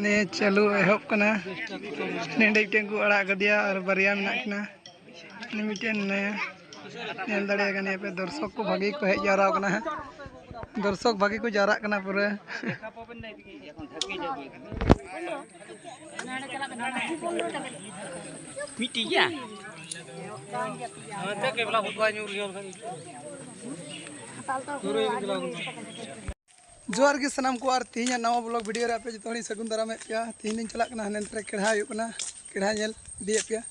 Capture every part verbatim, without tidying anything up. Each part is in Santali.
ᱱᱤᱭᱟᱹ ᱪᱟᱹᱞᱩ ᱮᱦᱚᱵ ᱠᱟᱱᱟ᱾ ᱱᱚᱸᱰᱮ ᱢᱤᱫᱴᱮᱱ ᱠᱚ ᱟᱲᱟᱜ ᱠᱟᱫᱮᱭᱟ ᱟᱨ ᱵᱟᱨᱭᱟ ᱢᱮᱱᱟᱜ ᱠᱤᱱᱟ᱾ ᱩᱱᱤ ᱢᱤᱫᱴᱮᱱ ᱢᱮᱱᱟᱭᱟ, ᱧᱮᱞ ᱫᱟᱲᱮᱭᱟᱜ ᱠᱟᱱ ᱜᱮᱭᱟ ᱯᱮ, ᱫᱚᱨᱥᱚᱠ ᱠᱚ ᱵᱷᱟᱜᱮ ᱠᱚ ᱦᱮᱡ ᱡᱟᱣᱨᱟ ᱠᱟᱱᱟ ᱦᱟᱸᱜ᱾ ᱫᱚᱨᱥᱚᱠ ᱵᱷᱟᱜᱮ ᱠᱚ ᱡᱟᱣᱨᱟᱜ ᱠᱟᱱᱟ ᱯᱩᱨᱟᱹ᱾ ᱢᱤᱫᱴᱤᱡ ᱜᱮᱭᱟ᱾ ᱡᱚᱦᱟᱨ ᱜᱮ ᱥᱟᱱᱟᱢ ᱠᱚ, ᱟᱨ ᱛᱮᱦᱮᱧᱟᱜ ᱱᱟᱣᱟ vlog video ᱨᱮ ᱟᱯᱮ ᱡᱚᱛᱚ ᱦᱚᱲᱤᱧ ᱥᱟᱹᱜᱩᱱ ᱫᱟᱨᱟᱢᱮᱫ ᱯᱮᱭᱟ᱾ ᱛᱮᱦᱮᱧ ᱞᱤᱧ ᱪᱟᱞᱟᱜ ᱠᱟᱱᱟ ᱦᱟᱱᱮ ᱱᱚᱛᱮ ᱨᱮ ᱠᱮᱲᱦᱟ ᱦᱩᱭᱩᱜ ᱠᱟᱱᱟ, ᱠᱮᱲᱦᱟ ᱧᱮᱞ ᱤᱫᱤᱭᱮᱫ ᱯᱮᱭᱟ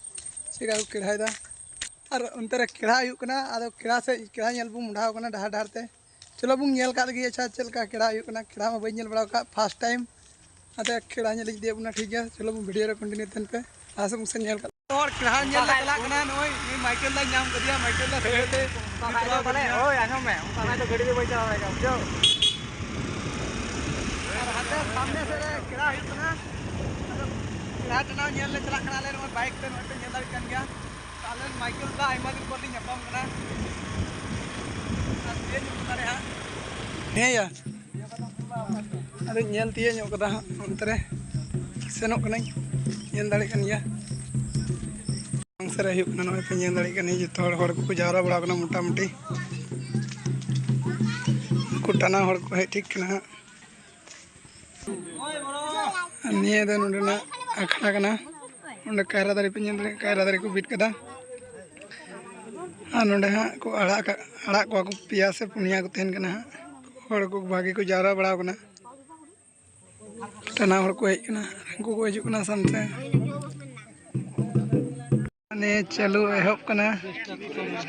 ᱪᱮᱫ ᱞᱮᱠᱟ ᱠᱚ ᱠᱮᱲᱦᱟᱭᱮᱫᱟ᱾ ᱟᱨ ᱚᱱᱛᱮ ᱨᱮ ᱠᱮᱲᱦᱟ ᱦᱩᱭᱩᱜ ᱠᱟᱱᱟ, ᱟᱫᱚ ᱠᱮᱲᱦᱟ ᱥᱮᱫ, ᱠᱮᱲᱦᱟ ᱧᱮᱞ ᱵᱚᱱ ᱢᱚᱦᱰᱟᱣ ᱠᱟᱱᱟ ᱰᱟᱦᱟᱨ ᱰᱟᱦᱟᱨ ᱛᱮ᱾ ᱪᱚᱞᱚ ᱵᱚᱱ ᱧᱮᱞ ᱠᱟᱜ ᱞᱮᱜᱮ, ᱟᱪᱪᱷᱟ, ᱪᱮᱫ ᱞᱮᱠᱟ ᱠᱮᱲᱦᱟ ᱦᱩᱭᱩᱜ ᱠᱟᱱᱟ᱾ ᱠᱮᱲᱦᱟ ᱢᱟ ᱵᱟᱹᱧ ᱧᱮᱞ ᱵᱟᱲᱟ ᱟᱠᱟᱫ, first time᱾ ᱟᱫᱚ ᱠᱮᱲᱦᱟ ᱧᱮᱞ ᱤᱧ ᱤᱫᱤᱭᱮᱫ ᱵᱚᱱᱟ, ᱴᱷᱤᱠ ᱜᱮᱭᱟ, ᱪᱚᱞᱚ ᱵᱚᱱ video ᱨᱮ continue ᱛᱟᱦᱮᱱ ᱯᱮ᱾ ᱞᱟᱦᱟ ᱥᱮᱫ ᱵᱚᱱ ᱥᱮᱱ ᱧᱮᱞ ᱠᱟᱜ᱾ ᱦᱚᱲ ᱠᱮᱲᱦᱟ ᱧᱮᱞ ᱞᱮ ᱪᱟᱞᱟᱜ ᱠᱟᱱᱟ, ᱱᱚᱜᱼᱚᱭ ᱱᱩᱭ ᱢᱟᱭᱠᱮᱞ ᱫᱟᱧ ᱧᱟᱢ ᱠᱟᱫᱮᱭᱟ, ᱢᱟᱭᱠᱮᱞ ᱫᱟ ᱥᱟᱹᱜᱟᱹᱭ ᱛᱮ᱾ ᱚᱱᱠᱟ ᱠᱷᱟᱡ ᱫᱚ ᱵᱚᱞᱮ, ᱳᱭ ᱟᱸᱡᱚᱢ ᱢᱮ, ᱚᱱᱠᱟ ᱠᱷᱟᱡ ᱫᱚ ᱜᱟᱹᱰᱤ ᱫᱚ ᱵᱟᱹᱧ ᱪᱟᱞᱟᱣ ᱫᱟᱲᱮᱭᱟᱜᱼᱟ, ᱵᱩᱡᱷᱟᱹᱣ? ᱟᱨ ᱦᱟᱱᱛᱮ ᱥᱟᱢᱱᱮ ᱥᱮᱫ ᱨᱮ ᱠᱮᱲᱦᱟ ᱦᱩᱭᱩᱜ ᱠᱟᱱᱟ᱾ ᱟᱫᱚ ᱠᱮᱲᱦᱟ ᱴᱟᱱᱟᱣ ᱧᱮᱞ ᱞᱮ ᱪᱟᱞᱟᱜ ᱠᱟᱱᱟ ᱟᱞᱮ ᱱᱚᱜᱼᱚᱭ bike ᱛᱮ, ᱱᱚᱜᱼᱚᱭ ᱯᱮ ᱧᱮᱞ ᱫᱟᱲᱮᱭᱟᱜ ᱠᱟᱱ ᱜᱮᱭᱟ᱾ ᱟᱞᱮ ᱢᱟᱭᱠᱮᱞ ᱫᱟ ᱟᱭᱢᱟ ᱫᱤᱱ ᱯᱚᱨ ᱞᱤᱧ ᱧᱟᱯᱟᱢ ᱠᱟᱱᱟ᱾ ᱟᱨ ᱪᱮᱫ ᱧᱩᱛᱩᱢ ᱛᱟᱞᱮ ᱦᱟᱸᱜ? ᱦᱮᱸᱭᱟ, ᱟᱫᱚᱧ ᱧᱮᱞ ᱛᱤᱭᱟᱹᱜ ᱧᱚᱜ ᱠᱟᱫᱟ ᱦᱟᱸᱜ, ᱚᱱᱛᱮ ᱨᱮ ᱥᱮᱱᱚᱜ ᱠᱟᱹᱱᱟᱹᱧ, ᱧᱮᱞ ᱫᱟᱲᱮᱭᱟᱜ ᱠᱟᱱ ᱜᱮᱭᱟ᱾ ᱢᱟᱲᱟᱝ ᱥᱮᱫ ᱨᱮ ᱦᱩᱭᱩᱜ ᱠᱟᱱᱟ, ᱱᱚᱜᱼᱚᱭ ᱯᱮ ᱧᱮᱞ ᱫᱟᱲᱮᱭᱟᱜ ᱠᱟᱱᱟ, ᱡᱚᱛᱚ ᱦᱚᱲ, ᱦᱚᱲ ᱠᱚᱠᱚ ᱡᱟᱣᱨᱟ ᱵᱟᱲᱟ ᱠᱟᱱᱟ ᱢᱚᱴᱟᱢᱩᱴᱤ᱾ ᱩᱱᱠᱩ ᱴᱟᱱᱟ ᱦᱚᱲ ᱠᱚ ᱦᱮᱡ ᱴᱷᱤᱠ ᱠᱟᱱᱟ ᱦᱟᱸᱜ᱾ ᱟᱨ ᱱᱤᱭᱟᱹ ᱫᱚ ᱱᱚᱰᱮᱱᱟᱜ ᱟᱠᱷᱲᱟ ᱠᱟᱱᱟ᱾ ᱱᱚᱰᱮ ᱠᱟᱭᱨᱟ ᱫᱟᱨᱮ ᱯᱮ ᱧᱮᱞ ᱫᱟᱲᱮᱭᱟᱜᱼᱟ, ᱠᱟᱭᱨᱟ ᱫᱟᱨᱮ ᱠᱚ ᱵᱤᱫ ᱠᱟᱫᱟ᱾ ᱟᱨ ᱱᱚᱰᱮ ᱦᱟᱸᱜ ᱠᱚ ᱟᱲᱟᱜ ᱠᱟᱜ, ᱟᱲᱟᱜ ᱠᱚᱣᱟ ᱠᱚ, ᱯᱮᱭᱟ ᱥᱮ ᱯᱩᱱᱭᱟ ᱠᱚ ᱛᱟᱦᱮᱱ ᱠᱟᱱᱟ ᱦᱟᱸᱜ᱾ ᱦᱚᱲ ᱠᱚ ᱵᱷᱟᱜᱮ ᱠᱚ ᱡᱟᱣᱨᱟ ᱵᱟᱲᱟᱣ ᱠᱟᱱᱟ᱾ ᱴᱟᱱᱟ ᱦᱚᱲ ᱠᱚ ᱦᱮᱡ ᱠᱟᱱᱟ, ᱩᱱᱠᱩ ᱠᱚ ᱦᱤᱡᱩᱜ ᱠᱟᱱᱟ ᱥᱟᱶᱛᱮ᱾ ᱱᱤᱭᱟᱹ ᱪᱟᱹᱞᱩ ᱮᱦᱚᱵ ᱠᱟᱱᱟ᱾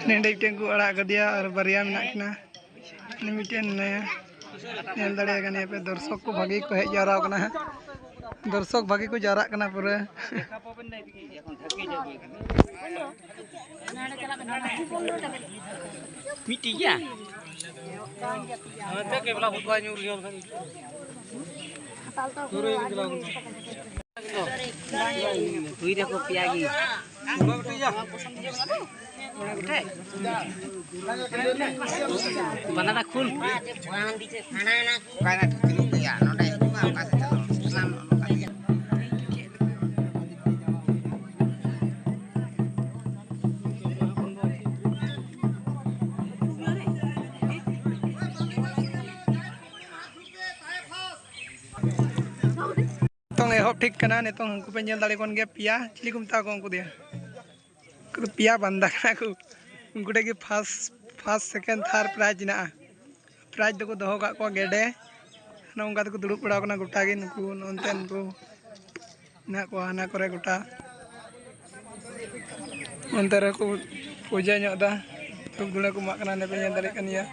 ᱱᱚᱸᱰᱮ ᱢᱤᱫᱴᱮᱱ ᱠᱚ ᱟᱲᱟᱜ ᱠᱟᱫᱮᱭᱟ ᱟᱨ ᱵᱟᱨᱭᱟ ᱢᱮᱱᱟᱜ ᱠᱤᱱᱟ᱾ ᱩᱱᱤ ᱢᱤᱫᱴᱮᱱ ᱢᱮᱱᱟᱭᱟ, ᱧᱮᱞ ᱫᱟᱲᱮᱭᱟᱜ ᱠᱟᱱ ᱜᱮᱭᱟ ᱯᱮ, ᱫᱚᱨᱥᱚᱠ ᱠᱚ ᱵᱷᱟᱜᱮ ᱠᱚ ᱦᱮᱡ ᱡᱟᱣᱨᱟ ᱠᱟᱱᱟ ᱦᱟᱸᱜ᱾ ᱫᱚᱨᱥᱚᱠ ᱵᱷᱟᱜᱮ ᱠᱚ ᱡᱟᱣᱨᱟᱜ ᱠᱟᱱᱟ ᱯᱩᱨᱟᱹ᱾ ᱢᱤᱫᱴᱤᱡ ᱜᱮᱭᱟ᱾ ᱦᱩᱭ ᱫᱟᱠᱚ ᱯᱮᱭᱟ ᱜᱮ᱾ ᱵᱟᱱᱟᱨᱟ ᱠᱷᱩᱞ᱾ ᱚᱠᱟᱭ ᱱᱟ ᱴᱷᱤᱠ ᱜᱮᱭᱟ, ᱱᱚᱰᱮ ᱦᱤᱡᱩᱜᱼᱟ, ᱚᱠᱟ ᱥᱮᱫ ᱪᱟᱞᱟᱜᱼᱟ? ᱱᱤᱛᱚᱝ ᱮᱦᱚᱵ ᱴᱷᱤᱠ ᱠᱟᱱᱟ᱾ ᱱᱤᱛᱚᱝ ᱩᱱᱠᱩ ᱯᱮ ᱧᱮᱞ ᱫᱟᱲᱮ ᱠᱚ ᱠᱟᱱ ᱜᱮᱭᱟ, ᱯᱮᱭᱟ ᱪᱤᱞᱤ ᱠᱚ ᱢᱮᱛᱟ ᱠᱚᱣᱟ ᱩᱱᱠᱩ ᱫᱚᱭᱟ? ᱩᱱᱠᱩ ᱫᱚ ᱯᱮᱭᱟ ᱵᱟᱱᱫᱟ ᱠᱟᱱᱟ ᱠᱚ᱾ ᱩᱱᱠᱩ ᱴᱷᱮᱱ ᱜᱮ first, first, second, third prize ᱢᱮᱱᱟᱜᱼᱟ᱾ ᱯᱨᱟᱭᱤᱡᱽ ᱫᱚᱠᱚ ᱫᱚᱦᱚ ᱠᱟᱜ ᱠᱚᱣᱟ ᱜᱮᱰᱮ᱾ ᱱᱚᱜᱼᱚ ᱱᱚᱝᱠᱟ ᱛᱮᱠᱚ ᱫᱩᱲᱩᱵ ᱵᱟᱲᱟ ᱠᱟᱱᱟ ᱜᱚᱴᱟ ᱜᱮ᱾ ᱱᱩᱠᱩ ᱱᱚᱱᱛᱮ ᱱᱩᱠᱩ ᱢᱮᱱᱟᱜ ᱠᱚᱣᱟ ᱦᱟᱱᱟ ᱠᱚᱨᱮ ᱜᱚᱴᱟ᱾ ᱚᱱᱛᱮ ᱨᱮᱠᱚ ᱯᱩᱡᱟᱹ ᱧᱚᱜ ᱮᱫᱟ, ᱫᱷᱩᱯ ᱫᱷᱩᱲᱟᱹ ᱠᱚ ᱮᱢᱟᱜ ᱠᱟᱱᱟ, ᱚᱸᱰᱮ ᱯᱮ ᱧᱮᱞ ᱫᱟᱲᱮᱭᱟᱜ ᱠᱟᱱ ᱜᱮᱭᱟ᱾